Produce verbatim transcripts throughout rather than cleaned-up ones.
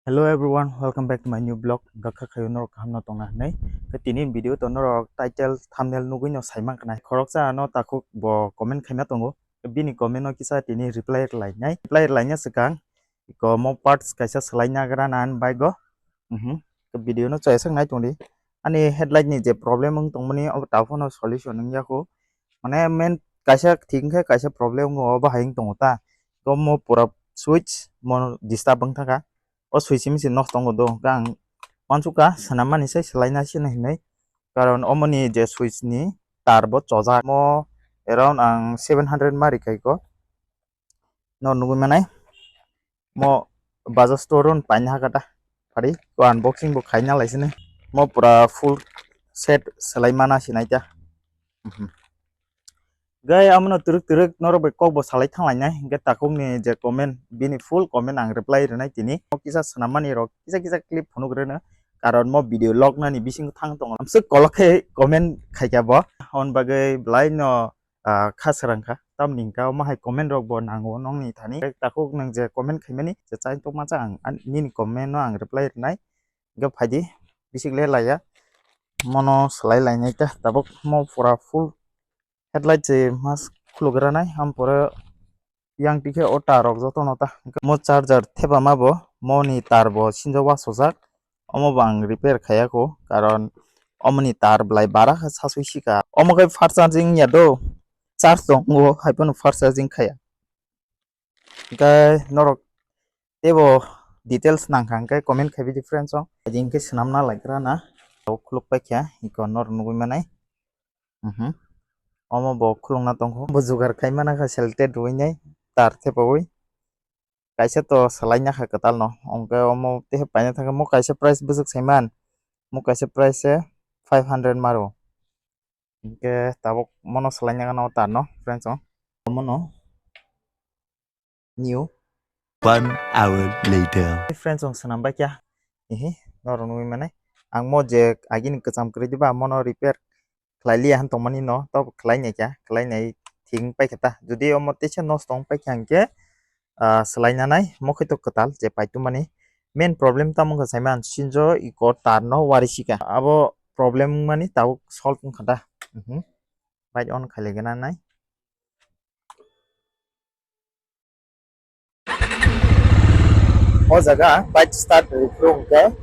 Hello everyone, welcome back to my new vlog. Gakha khayo norok kaham no tongna hinwi. Ke tini video to norok title, thumbnail nugwi no saimang khnai. Khoroksa ano takhuk bo comment khaima tongo. Bini comment no kisa tini reply lainai. Reply laina swkang ko mo parts kaisa swlaina gra na an bai go. Mhm. Ke video no choya sak nai tongdi. Ani headlight ni je problem wng tongmani o ta phano solution wng ya kho. Mane main kaisa thik khe kaisa problem wng o bahai wng tongo ta. Ko mo pura switch mo disturb wng thaka. O switch simi se nosto wngo do. Hwnkhe ang uansukha swnammani se swlaina sino hinwi. Karon omoni je switch ni tar bo chojak. Mo around ang seven hundred ma rikhai ko. No nugwi manai. Mo Bajaj Store run paina hakata. Phari ko unboxing bo khaina laisini. Mo pura full set swlai mana sinai ta. Mhm. Gai amono twrwk twrwk norok bai kok bo salai thanglainai, hingke takhukni je comment, bini full comment ang reply rwnai tini. O kisa swnammani rok kisa kisa clip phunuk rwno, karon mo video log nani bisingo thang tongo. Amswk kolok khe comment khaikha bo, hon bagwi belai no, ah, kha swrang kha. Tamni hwnkhe omo hai comment rok bo nango nongni thani. Takhuk nwng je comment khaimani je chai tongma cha ang, an-, nini comment no ang reply rwnai. Hingke phaidi bisik le laiya. Mono swlai lainai ta tabuk mo pura full headlight se mas khuluk ranai, am pore yang tikhe o tar rok joto no ta. Mo charger thepama bo, moni tar bo sinjo wasojak, omo bo ang repair khaiya kho, karon omoni tar belai bara khe sasui sika. Omo khe fast charging ya do, charge tongo, hai phano fast charging khaiya. Hingke norok teibo details nangkha hingke comment khaibi di friends o. Hingke swnamna laikra na, o khuluk paikha, iko norok nugui manai. Mhm. Omo bo khulukna tongkho. Bo jugar khai mana kha selected rwinai tar thepaui. Kaisa to swlaina kha kwtal no. Hingke omo tehe paina thangkhe mo kaisa price bwswk saiman. Mo kaisa price se five hundred maro. Hingke tabuk mono swlaina gana o tar no friends o. Omo no new. One hour later. Friends, ang swnam bai kya? Ihi, norok nugui mane. Ang mo je agini kwcham kwrwi diba, mono repair khlai liya han tongmani no, to khlai nai kya, khlai nai thik pai khe ta. Jodi omo teisa nosto wng pai kha hingke, ah, swlai nanai, mo khe to kwtal je pai tongmani. Main problem tamo wngkha saiman, sinjo iko tar no wari sika. Abo problem mani tabuk solve wngkha da. Mhm. Bike on khaile gana nai. O jaga bike start rwphru hwnkhe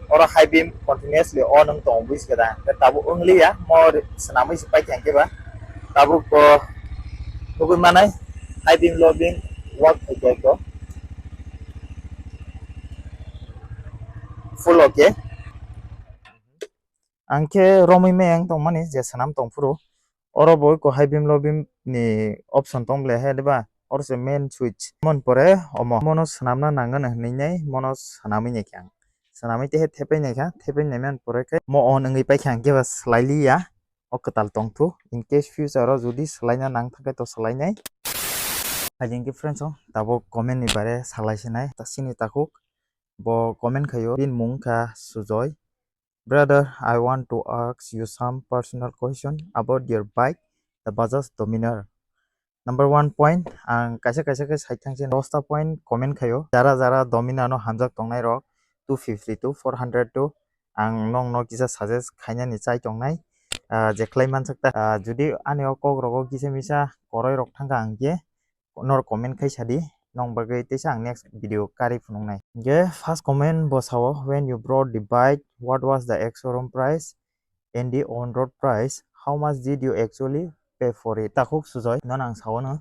oro high beam continuously on wng tongo buji khe da, hwnkhe tabuk wng liya, mo swnamwi se paikha hwnkhe ba tabuk bo nugui manai high beam low beam work khaikha eko full okay. Ang khe romwi meng tongmani je swnam tongphuru. Oro bo eko high beam low beam ni option tong le he diba? Oro se main switch. Mon pore omo. Mono swnamna nangani hinwi nai, mono swnamwi nai khe ang. Swnamwi tehe thepai nai kha, thepai nai man pore khe mo on wngwi pai kha ang khe ba swlai liya. O kwtal tong thu. In case future o jodi swlaina nang thang khe to swlai nai. Hai jeng khe friends o tabuk comment ni bare salai se nai. Ta sini takhuk bo comment khaio. Bini mung kha Sujoy. Brother, I want to ask you some personal question about your bike, the Bajaj Dominar. Number one point, ang kaisa kaisa khe sai thang se dosta point comment khaio. Jara jara Dominar no hamjak tongnai rok, two fifty to four hundred to, ang nong no kisa suggest khainani chai tongnai. Ah, je khlai mansak ta, ah, jodi ani o kok rogo kisa misa koroi rok thang kha ang khe, nor comment khai sadi, nong bagwi teisa ang next video kari phunuknai. Hingke first comment bo sao, "When you brought the bike, what was the ex showroom price and the on road price? How much did you actually pay for it?" Takhuk Sujoy, nono ang sao no,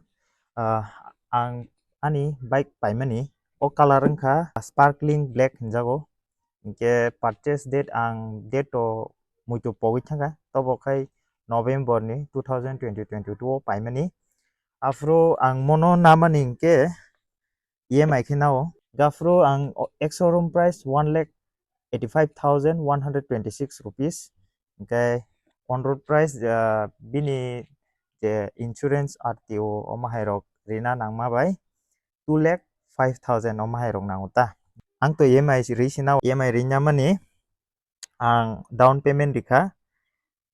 ah, ang ani bike paimani o colour wngkha sparkling black hinjago. Hingke purchase date ang date o muitu pogwi thangkha, tobo khai November ni two thousand twenty twenty two o paimani. Aphuru ang mono namani hingke E M I khe nao. Gaphuru ang o-, ex showroom price one lakh eighty five thousand one hundred twenty six rupees. Hingke on road price, ah, bini je insurance R T O omo hai rok rina nangma bai two lakh five thousand omo hai rok nango ta. Ang to E M I si ri sina, E M I ri namani ang down payment rikha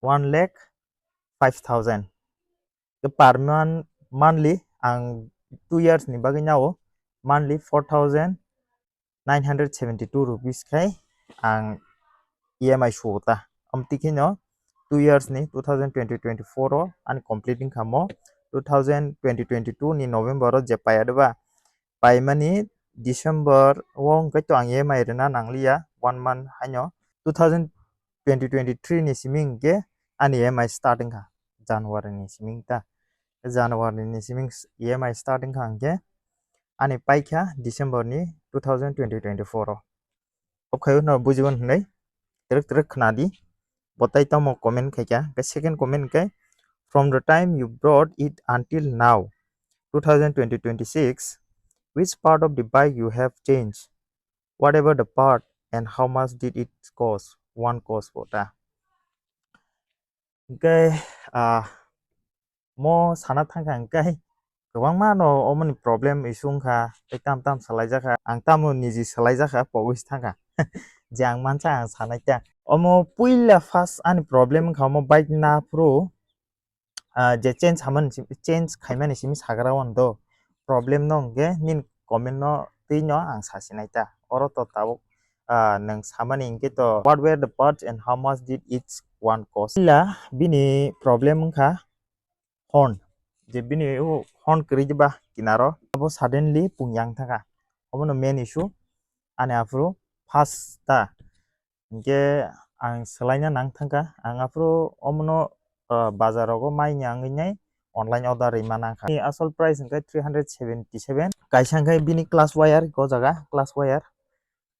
one lakh five thousand. Ke per mon-, monthly ang two years ni bagwi nao monthly four thousand nine hundred seventy two rupees khai ang E M I suo ta. Amtwi kheno two years ni two thousand twenty twenty four o ani complete wngkha mo. Two thousand twenty twenty two ni November o je paiya de ba, paimani December o hwnkhe to ang E M I rwna nangliya, one month haino. Two thousand twenty twenty three ni simi hwnkhe ani E M I start wngkha, January ni simi ta. January ni simi E M I start wngkha hwnkhe ani paikha December ni two thousand twenty twenty four o. Obkhayo no bujigon hwnwi twrwk twrwk khna di. Bo tai tamo comment khaikha. Hwnkhe second comment khe, "From the time you brought it until now, two thousand twenty twenty six, which part of the bike you have changed? Whatever the part, and how much did it cost?" One cost bo ta. Hwnkhe, ah, mo sana thangkha hwnkhe kwbangma no omoni problem issue wngkha, tei tam tam salaijakha. Ang tamo niji salaijakha, pogwi thangkha. Je ang mansa ang sanai ta. Omo puila first ani problem wngkha omo bike na phuru, ah, je change hamani si-, change khaimani simi sagra wano do. Problem no hwnkhe nini comment no twi no ang sasinai ta. Oro to tabuk, ah, nwng samani hwnkhe to, "What were the parts and how much did each one cost?" Puila bini problem wngkha horn, je bini o horn kwrwi ba kinaro, abo suddenly pungyang thangkha, obono main issue. Ani aphuru first ta, hinkhe ang swlaina nang thangkha, ang aphuru omono, ah, bazar rogo mai ni wngwi nai online order rwima nangkha. Bini asol price hinkhe three hundred seventy seven, kaisa hinkhe bini clutch wire, o jaga clutch wire,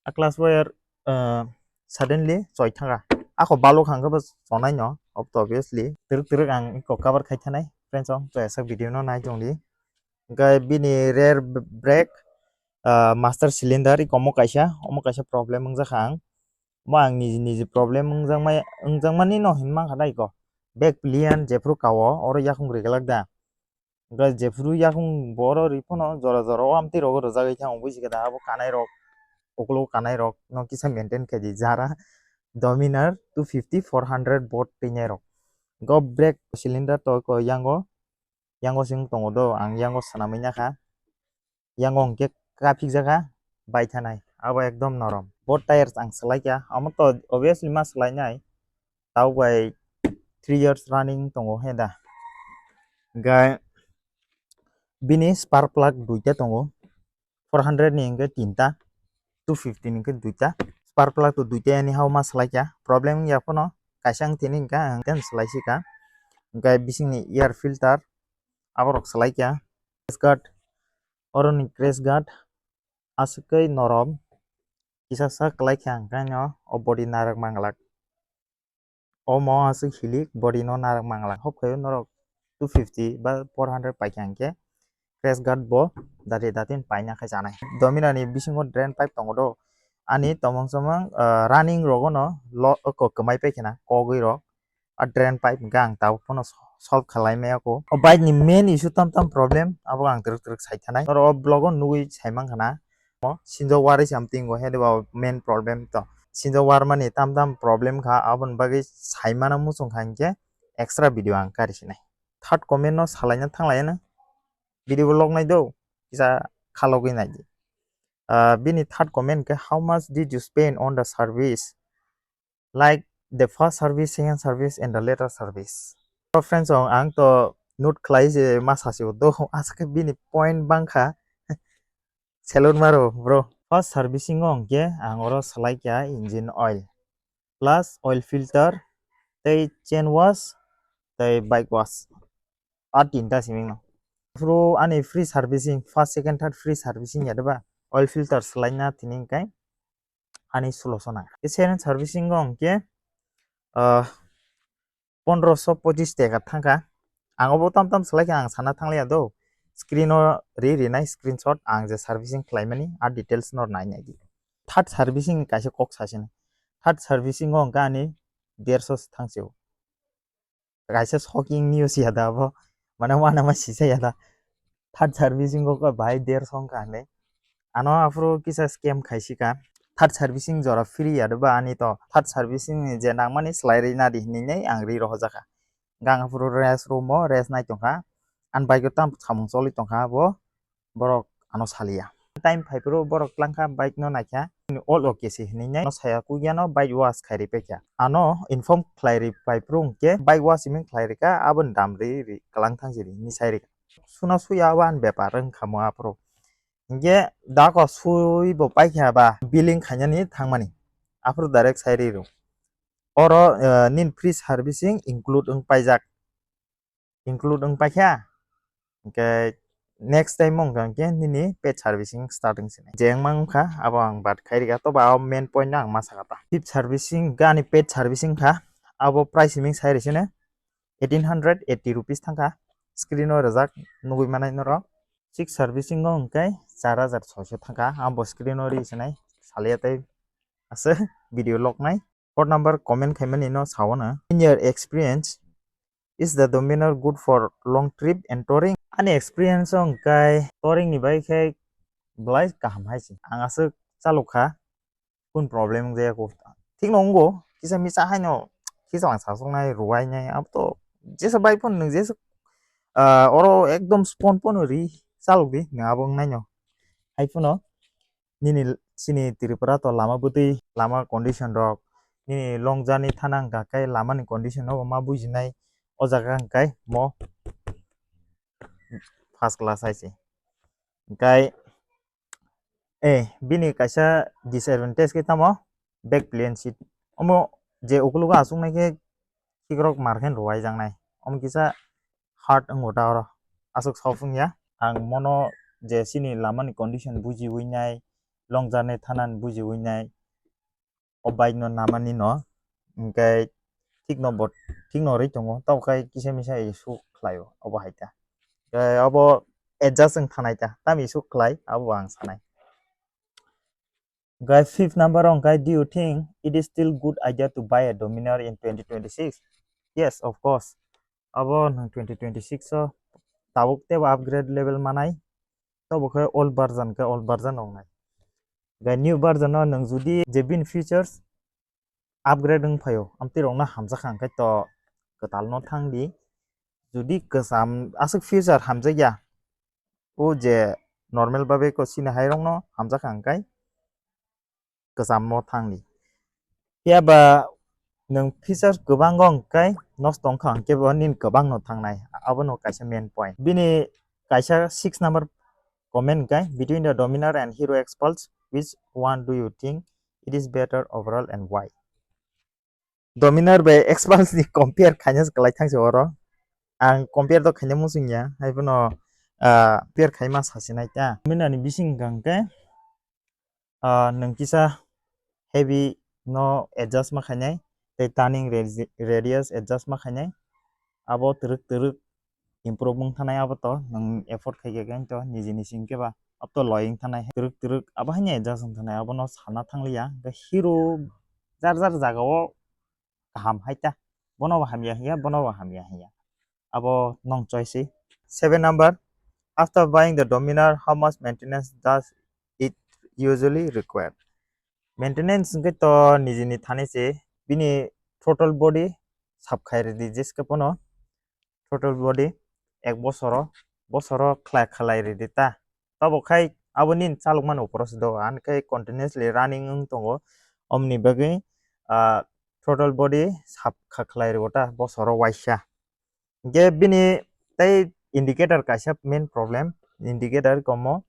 a clutch wire, ah, suddenly choi thangkha. Ako balok hangkhe bo chonai no, ob to obviously. Twrwk twrwk ang iko cover khai thanai, friends, o to esa video no nai tong di. Hwnkhe bini rear b-, brake, ah, master cylinder, iko omo kaisa, omo kaisa problem wngjakha ang. Omo ang niji niji problem wngjakmai-, wngjakmani no hinwi mankha da iko. Back pillion jephru kao, oro yakung ri glak da. Hwnkhe jephru yakung bo oro ri phano jora jora o amtwi rogo rwjagwi thango, buji khe da abo kanai rok, uklogo kanai rok no kisa maintain khe di, jara Dominar two fifty, four hundred board twinai rok. Go brake cylinder to ko yango, yango sing tongo do, ang yango swnamwi nakha. Yango hwnkhe kaphikjakha, bai thanai, abo ekdom norom. Bo tires ang swlaikha, amo to obviously ma swlainai, tau bai three years running tongo he da. Hwnkhe bini spark plug duita tongo, four hundred ni hwnkhe tinta, two fifty ni hwnkhe duita. Spark plug to duita anyhow ma swlaikha, problem wngya phano, kaisa wng tini hwnkhe ang ten swlaisikha. Hwnkhe bisingni air filter, aborok swlaikha. Crash guard, oroni crash guard aswk khe norom, kisa sa kwlai khe ang khe no o body narwk manglak. Omo aswk hilik body no narwk manglak. Hop khe norok two fifty ba four hundred pai khe ang khe crash guard bo dati datin paina khe chanai. Dominar ni bisingo drain pipe tongo do. Ani tomong somong, ah, running rogo no lo, ko kwmai pai khena kogwi rok. A drain pipe hwnkhe ang tabuk phano so-, solve khalai maya kho. O bike ni main issue tam tam problem abo ang twrwk twrwk sai thanai. Oro o vlog o nugwi sai mankha na. Mo sinjo warwi something go he ba main problem to. Sinjo war mani tam tam problem kha, aboni bagwi sai mana muchung kha hinkhe extra video ang kari sinai. Third comment no salaina thanglai no. Video vlog nai do, kisa khalogwi nai di. Ah, bini third comment khe, "How much did you spend on the service? Like the first service, second service and the later service." Oh, friends, ang, ang to note khlai se ma sasi do, aswk khe bini point bangkha. Salute maro, bro. First servicing o hwnkhe ang oro swlai kha engine oil, plus oil filter, tei chain wash, tei bike wash. A tinta siming no. Phuru ani free servicing, first, second, third free servicing ya de ba? Oil filter swlaina tini hwnkhe ani suloso nang. Second servicing o hwnkhe, ah, pondroso pochis teka thangkha. Ang obo tam tam swlai khe ang sana thangliya do. Screen o ri rinai screenshot ang je servicing khlaimani a details no nai nai di. Third servicing kaisa kok sasini. Third servicing o hwnkhe ani derso thangsi o. Kaisa shocking news ya da abo. Mane wana ma sisa ya da. Third servicing o kok bahai derso wngkha hinwi. Ano aphuru kisa scam khaisika. Third servicing jora free ya de ba ani to. Third servicing ni je nangmani swlai rwi nadi hinwi nei ang ri rohorjakha. Gang aphuru rest room o rest nai tongkha. Ani bike o tam samung choli tongkha abo. Borok ano saliya. Time phaiphuru borok tlangkha bike no naikha. All okay se hinwi nai no saya kugya no bike wash khairi paikha. Ano inform khlairi phaiphuru hwnkhe bike wash iming khlairikha, aboni dam ri ri kwlang thang siri hinwi sairikha. Suna suya abo ani bepar wngkha mo aphuru. Hingke dako sui bo paikha ba billing khainani thangmani. Aphuru direct sai ri rw. Oro, eh, nin free servicing include wng paijak. Include wng paikha. Hingke next time wngkha hingke nini paid servicing start wng sinai. Je wngma wngkha abo ang bat khai rikha, toba o main point no ang ma sakha ta. Fifth servicing gani paid servicing kha. Abo price himing sai ri sene eighteen hundred eighty rupees thangkha. Screen o rijak nugui manai norok. Six servicing o hwnkhe char hajar soiso thangkha. Ang bo screen o ri sinai salia tei ase video lognai. Four number comment khaimani no sao na. In your experience, is the Dominar good for long trip and touring? Ani experience o hwnkhe touring ni bai khe belai kaham hai se. Ang aswk chalokha. Kun problem wng jaya ko. Thik no wngo, kisa misa haino, kisa lang sasok nai, ruwai nai, abo to jesa bai phone nwng jesa, ah, oro ekdom spon phone ri chalok di, nwng abo wng nai no. Hai phano nini chini Tripura to lama bwtwi, lama condition rok, nini long journey thana wngkha khe lama ni condition no ma bujinai, o jaga hwnkhe mo first class hai se. Hwnkhe Eh, bini kaisa disadvantage khe tamo back plain seat. Omo je ukulugo achuknai khe khikrok mar khe ruwai jaknai. Omo kisa hard wngbo ta oro. Aswk sok wngya. Ang mono je chini lama ni condition bujiwi nai, long journey thana ni bujiwi nai. O bike no namani no, hingke thik no bo, thik no ri tongo, tabo khai kisa misa issue khlai o, obo hai ta. Hingke obo adjust wng thanai ta, tamo issue khlai, abo ang sanai. Hingke fifth number o hingke, do you think it is still good idea to buy a Dominar in twenty twenty-six? Yes, of course. Abo nwng twenty twenty-six o tabuk tebo upgrade level manai, tabo khe old version khe old version wngnai. Hingke new version o nwng judi je bini features upgrade wng phaio, amtwi rokno hamjakha hwnkhe to kwtal no thang di. Judi kwcham aswk feature hamjakya, o je normal babe ko sini hai rokno hamjakha hwnkhe kwcham no thang di. Phiya ba nwng features kwbang wng khe nosto wngkha hwnkhe bo nini kwbang no thangnai, abono kaisa main point. Bini kaisa six number comment hwnkhe, between the Dominar and Hero Xpulse, which one do you think it is better overall and why? Dominar bai Xpulse ni compare khaina se kwlai thangse oro. Ang compare to khaina muchung ya, hai phano, ah, compare khaima sasinai ta. Dominar ni bising hwnkhe, ah, nwng kisa heavy no adjust ma khainai, tei turning radi-, radius adjust ma khainai. Abo twrwk twrwk improve wng thanai, abo to nwng afford khai khe to niji ni sing khe ba abo to loi wng thanai, twrwk twrwk abo haino adjust wng thanai, abono sana thangliya. Hwnkhe Hero jar jar jaga o kaham hai ta, bono bo hamya hiya, bono bo hamya hiya, abo nong choice se. Seven number, after buying the Dominar, how much maintenance does it usually require? Maintenance hwnkhe to nijini thani se, bini throttle body sap khai rwdi jeske pono. Throttle body ek bosoro, bosoro khlai khlai rwdi ta. Tabo khai abo nini chalokmani uporo se do, ani khai continuously running wng tongo. Omni bagwi, ah, throttle body sap kha khlai rwo ta bosoro waisa. Hingke bini tei indicator kaisa main problem, indicator komo,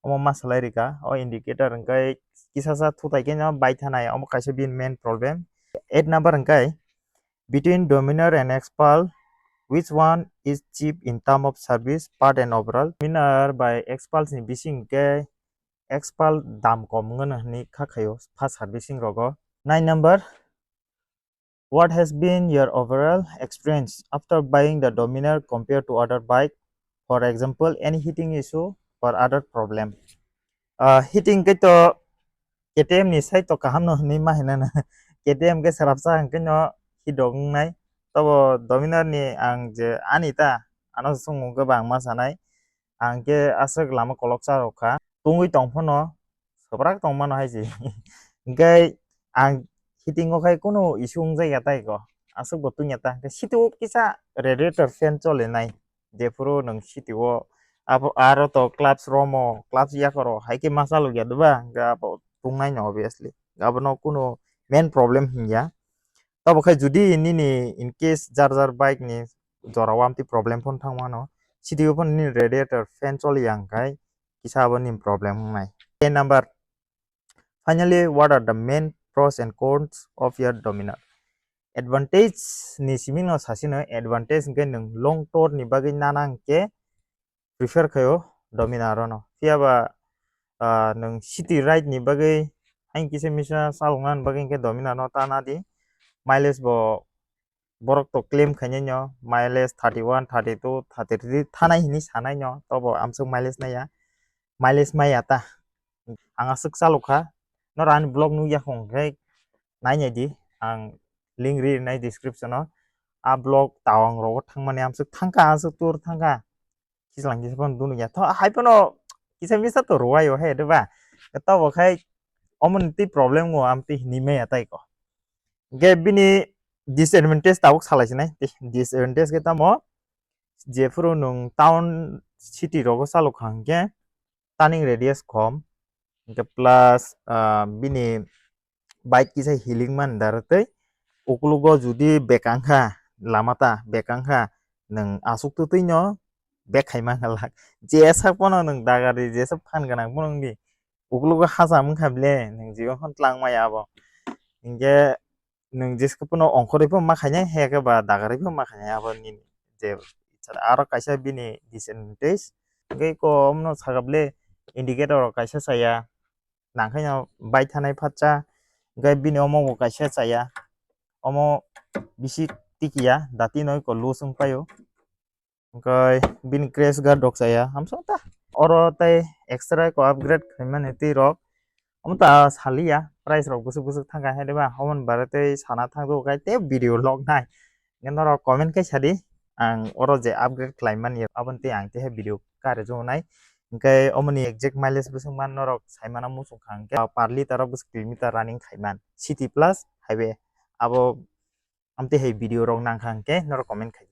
omo ma salai rika, o indicator hingke kisasa thutai khe no bai thanai, omo kaisa bini main problem. Eight number hingke, between Dominar and Xpulse, which one is cheap in term of service, part and overall? Dominar bai Xpulse ni bising hingke Xpulse dam kom wngmano hinwi kha khaio pha servicing rogo. Nine number, what has been your overall experience after buying the Dominar compared to other bike? For example, any heating issue or other problem? Ah, heating khe to K T M ni side to kaham no hinwi ma hinana. K T M khe srapsa hwnkhe no hidok wngnai. Tobo Dominar ni ang je ani ta, ano se song hwnkhe ba ang ma sanai. Ang khe aswk lama koloksa rok kha. Tungwi tong phano swprak tong mano hai se. Hwnkhe ang heating o khai kunu issue wngjak ya tai ko. Aswk bo tungya ta. Hwnkhe city o kisa radiator fan chole nai. Jephuru nwng city o Abo aro to clubs romo, clubs yakoro hai khe ma chalok ya diba, hingke abo tongnai no obviously. Abono kuno main problem hinya. Tabo khai judi nini in case jar jar bike ni jora o amtwi problem phone thang mano, sidi o phone nini radiator fan choli yang khai kisa abo nini problem wngnai. Ten number, finally, what are the main pros and cons of your Dominar? Advantage ni simi no sasi no, advantage hingke nwng long tour ni bagwi nana hingke prefer khaio Dominar no. Phiya ba, ah, nwng city ride ni bagwi hain kisa misa chalokna bagwi hingke Dominar no ta nadi. Mileage bo borok to claim khainai no, mileage thirty one, thirty two, thirty three thanai hinwi sanai no, tobo amsuk mileage naiya, mileage maiya ta. Ang aswk chalokha, noro ani vlog nukya hwnkhe nainai di, ang link ri rinai description o. A vlog tawang rogo thangmani amswk thangkha, aswk tour thangkha. Kislang kisa phano dunu ya. Tho, hai phano kisa misa to rwai o he, de ba? Tabo khai omon tei problem ngo am tei hinwi maya tai ko. Ge bini disadvantage tabuk salai sinai. Tei disadvantage ge tamo, jephuru nung town city rogo salok hang ge turning radius khom. Ge plus, ah, bini bike kisa hilik man dar tei ukulugo judi bekang kha, lama ta bekang kha, nwng asuk tu twi no bek khai man lak. Jesa pono nwng dagari, jesa phan gwnang pono wngdi, ukulugo hacham wngkha ble, nwng jigo hwn tlang maya abo. Hinkhe nwng jeska pono ongkhorwi pho ma khainai, heke ba dagari pho ma khainai abo nini je. Aro kaisa bini disadvantage, hingke ko omno saka ble indicator rok kaisa saya, nangkhe no bike thanai phatsa, hingke bini omo bo kaisa chaya, omo bisi tikiya, dati no eko loose wng paio, hingke bini crash guard rok chaya, hamsong ta. Oro tei extra eko upgrade khaimani twi rok, omo ta saliya, price rok bwswk bwswk thangkha, hai diba? Omo ni bare tei sana thangjago, kai tei video log nai. Hingke norok comment khe sadi, ang oro je upgrade khlai mani, aboni tei ang tei video kare jongnai. Hingke omoni exact mileage bwswk man norok sai mana muchung kha, hingke per liter o bwswk kilometer running khai man, city plus highway. Abo amtwi hai video rok nang kha, hingke norok comment khai.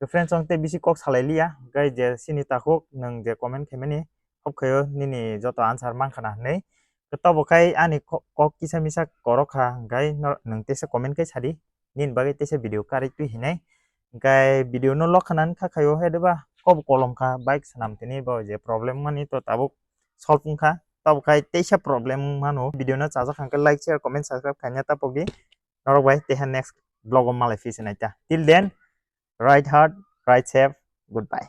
To friends, ang tei bisi kok salai liya, hingke je sini takhuk nwng je comment khaimani, hop khaio nini joto answer man khana hinwi. To tabo khai ani ko-, kok kisa misa korok kha, hingke nor-, nwng teisa comment khai sadi, nini bagwi teisa video karwi twi hinai. Hingke video no lok khana wngkha khaio, hai diba? Kok kolom kha, bike swnam tini bo je problem mani to tabuk solve wngkha. Tabo khai teisa problem mano. Video no chajak hangkhe like, share, comment, subscribe khaina tapokdi. Norok bai teha next vlog o malai phi sinai ta. Till then, ride hard, ride safe, goodbye.